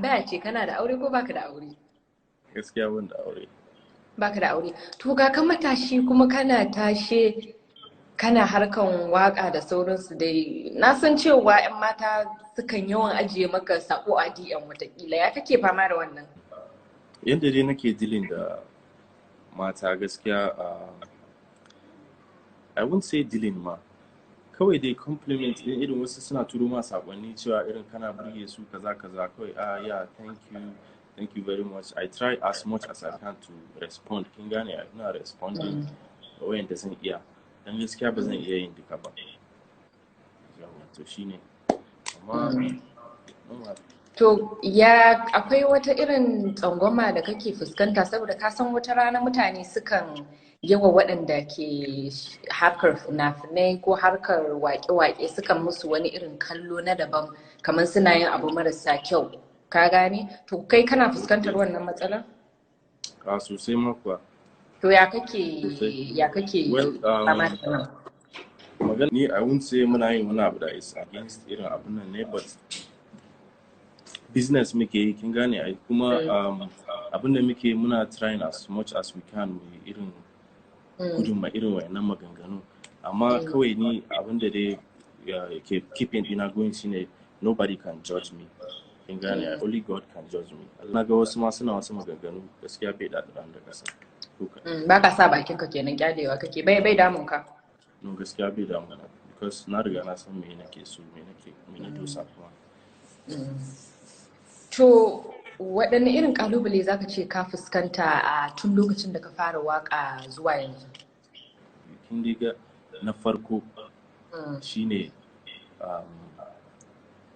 Tambaya ce, kana da aure ko baka da aure? Gaskiya ban da aure. Baka da aure. To ga ka matashi kuma kana tashe, kana harkan waka da sauransu dai. Na san cewa 'yan mata sukan yawan ajiye maka sako a DM watakila. Ya kake fama da wannan? Yadda dai nake dealing da mata gaskiya, I won't say dealing ma. Kawai dai compliment din irin wasu suna turo ma sakonni cewa irin kana burge su, kaza kaza. Kawai, "Ah yeah, thank you, thank you very much." I try as much as I can to respond. Kin gane, ina responding wayanda zan iya. Dan gaskiya ba zan iya yin duka ba. Yawwa, to shine. Amma normal. To ya akwai wata irin tsangwama da kake fuskanta? Saboda ka san wata rana mutane sukan yawa waɗanda ke harkar fina-finai ko harkar waƙe-waƙe, sukan musu wani irin kallo na daban, kamar suna yin abu marasa kyau. Ka gane? To kai kana fuskantar wannan matsalar? A sosai ma kuwa. To ya kake Sosai. ya kake Well, fama da wannan? Magana ni, I won't say muna yin wani abu da is against irin abun nan ne, but business muke yi, kin gane ai. Kuma abin da muke, muna trying as much as we can mu yi irin gudun ma irin wayannan maganganu. Amma kawai ni abin da dai ke keeping ina going shine nobody can judge me, kin gane ai? Only God can judge me. Na ga wasu ma suna wasu maganganu, gaskiya bai da da kasa ko kaɗan. Ba ka sa bakinka kenan, kyalewa kake, bai damun ka. No, gaskiya bai damu na, because na riga na san me nake so, me nake, me na dosa kuma. To waɗanne irin ƙalubale za ka ce ka fuskanta a tun lokacin da ka fara waƙa zuwa yanzu? Kin dai ga na farko shine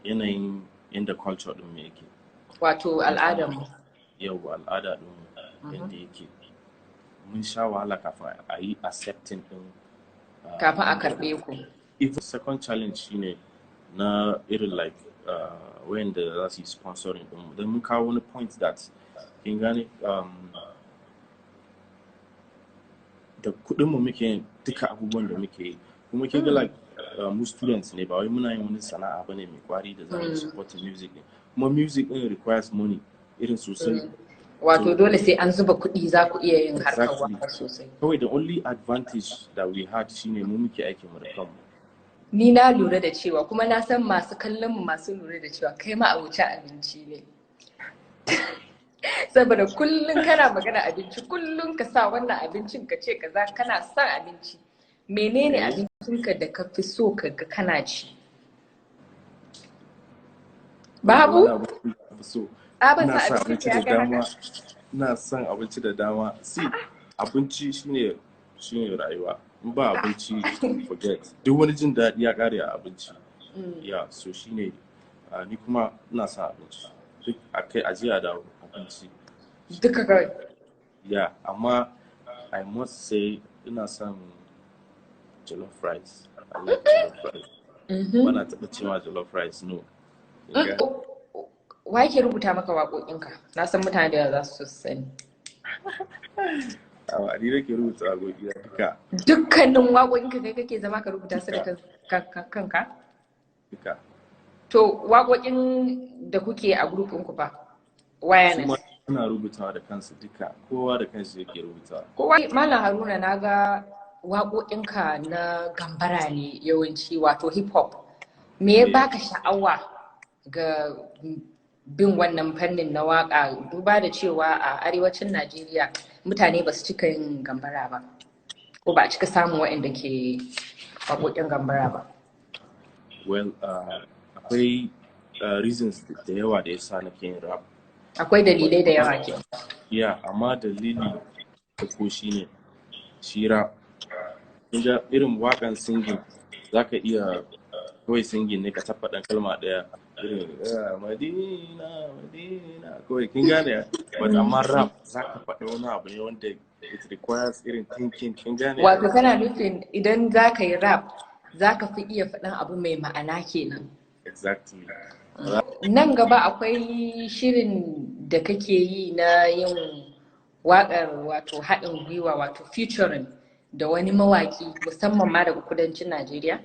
yanayin yanda culture din mu yake. Wato al'adarmu. Yau al'ada din mu yanda yake, mun sha wahala kafin a yi accepting din Kafin a karɓe ku. Even second challenge shine na irin like wayanda za su yi sponsoring din mu, don mun kawo wani point that, kin gane, da kuɗin mu muke yin duka abubuwan da muke yi. Kuma kin ga like mu students ne, ba wai muna yin wani sana'a bane mai kwari da za mu support music din. Kuma music din requires money irin sosai. Wato dole sai an zuba kuɗi za ku iya yin harkar waka sosai. Kawai the only advantage that we had shine mu muke aikin mu da kanmu. Ni na lura da cewa, kuma na san masu kallon mu masu lura da cewa kai ma abocin abinci ne. Saboda kullum kana magana abinci, kullum ka sa wannan abincin, ka ce kaza, kana son abinci. Menene abincinka da ka fi so ka ga kana ci? Babu? Wani abu da fi so. Tsaban Ina sa son abinci abinci ya da kai dama. haka? Ina son abinci da dama. See, abinci shine rayuwa. In ba abinci, forget. Duk wani jin daɗi ya ƙare a abinci. Yeah, so shine ni kuma ina son abinci. Duk akai ajiya da abinci. Duka kawai. Yeah, amma I must say ina son jollof rice. I like jollof rice. Bana taɓa cewa jollof rice no. Kin ga? Wa yake rubuta maka waƙoƙinka? Na san mutane da yawa za su sani. Awa, ni nake rubuta waƙoƙi na duka. Dukkanin waƙoƙinka kai kake zama ka rubuta su da kanka? Duka. To waƙoƙin da kuke a group ɗinku fa? Su ma Wireless. suna rubutawa da kansu duka. Kowa da kansu yake rubutawa. Kowa. Malam Haruna, na ga waƙoƙinka na gambara ne yawanci, wato hip hop. Me ya baka sha'awa ga bin wannan fannin na waƙa, duba da cewa a arewacin Najeriya mutane ba su cika yin gambara ba, ko ba a cika samun waɗanda ke waƙoƙin gambara ba? Well, akwai reasons da yawa da yasa nake yin rap. Akwai dalilai da yawa ke. Yeah, amma dalili farko shine shi rap. Kin ga irin waƙan singing, zaka iya kawai singing ne, ka taɓa ɗan kalma ɗaya irin "Ah, Madina, Madina" kawai, kin gane? But amma rap, zaka faɗi wani abu ne wanda it requires irin thinking, kin gane? Wato kana nufin idan za ka yi rap, za ka fi iya faɗan abu mai ma'ana kenan. Exactly. Nan gaba akwai shirin da kake yi na yin waƙar, wato haɗin gwiwa, wato featuring da wani mawaƙi, musamman ma daga kudancin Najeriya?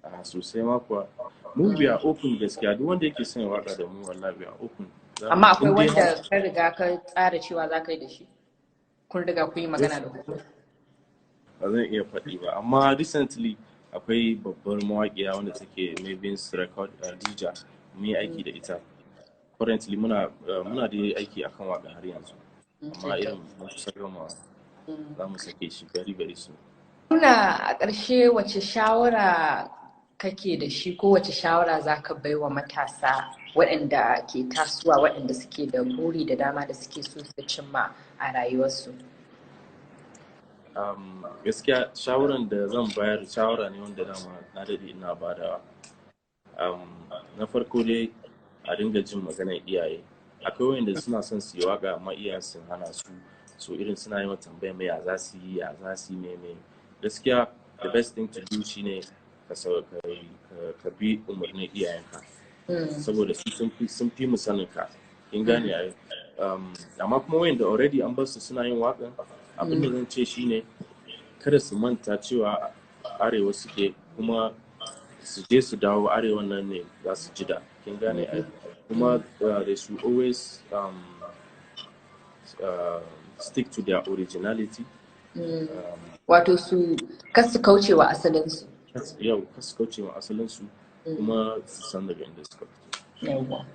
A sosai ma kuwa. Mu, we are open gaskiya. Duk wanda yake son ya waka da mu, wallahi we are open. Amma akwai In dai wanda ka riga ka tsara cewa za ka yi da shi? Kun riga kun yi magana da ku? Ba zan iya faɗi ba, amma recently akwai babbar mawaƙiya wanda take Mavins Record, Dija. Mun yi aiki da ita. Currently muna da aiki akan waƙa har yanzu, amma irin mun kusa gama, za mu sake shi very very soon. Haruna, a ƙarshe, wace shawara kake da shi ko wace shawara za ka bai wa matasa waɗanda ke tasowa, waɗanda suke da buri da dama da suke so su cimma a rayuwarsu? Gaskiya shawaran da zan bayar, shawara ne wanda dama na daɗe ina badawa. Na farko dai, a dinga jin maganar iyaye. Akwai wanda suna son su yi waka amma iyayen sun hana su, so irin suna yi tambaya mai ya za su yi, ya za su yi mai mai. Gaskiya the best thing to do shine ka bi umarnin iyayenka, saboda su sun fi mu sanin ka, kin gane ai? Amma kuma wayanda already an bar su suna yin waƙan, abin da zan ce shine kada su manta cewa arewa suke, kuma su je su dawo arewa nan ne za su ji da, kin gane ai? Kuma they should always stick to their originality. Wato su kar su kauce wa asalinsu. Yau, kar su kauce wa asalinsu, kuma su san daga inda suka fito. Yawwa.